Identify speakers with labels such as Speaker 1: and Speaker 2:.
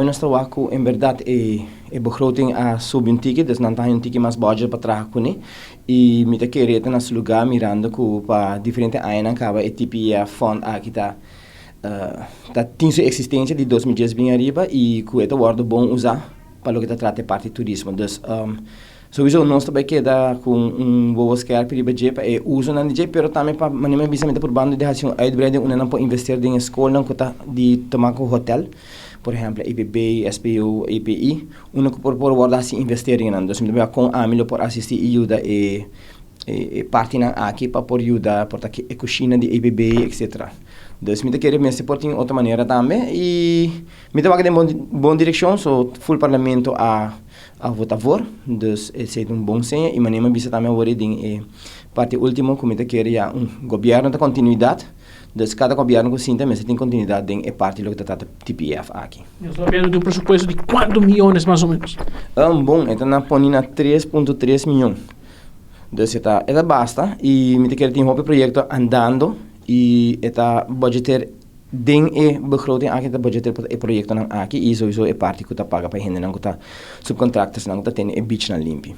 Speaker 1: nos ta wak ku en bèrdat e begroting a subi un tiki, dus nan ta haña un tiki mas budget pa traha kuné. I mi ta kere e ta na su lugá mirando ku pa diferente añanan kaba e TPEF fund aki ta tin su eksistensia di 2010 bin ariba i ku e ta wòrdu bon usá pa loke ta trata e parti turismo. Dus souiso nos ta bai keda ku un wowo skèrpi riba dje pa e usonan di dje, pero tambe pa manera mi a bisa mi ta purbando di hasi un uitbreiding unda nan por investeer den e skolnan ku ta di tuma ku hotel, por ehèmpel EPB, SPO, EPI, unda ku por wòrdu hasi investeringennan. Dus mi ta mira kon ami lo por asistí i yuda e partinan aki pa por yuda por ta e kushina di EPB, etcetera. Dus mi ta kere mester por tin otro manera tambe i mi ta wak den bon direkshon, so ful parlamento a vota voor, dus esei ta un bon seña i manera mi a bisa tambe awor den e parti ultimo ku mi ta kere ya un gobièrnu ta kontinuidat, dus kada gobièrnu ku sinta mester tin kontinuidat den e parti loke ta trata TPF aki.
Speaker 2: Nos ta papiando di un presupuesto di kuantu miyones mas o menos?
Speaker 1: Bon, e ta na poni na 3.3 miyon. Dus e ta basta i mi ta kere tin hopi proyekto andando i e ta budgeteer den e begroting aki, ta budgeteer pa e proyektonan aki i souiso e parti ku ta paga pa hendenan ku ta subcontractors nan ku ta tene e beachnan limpi.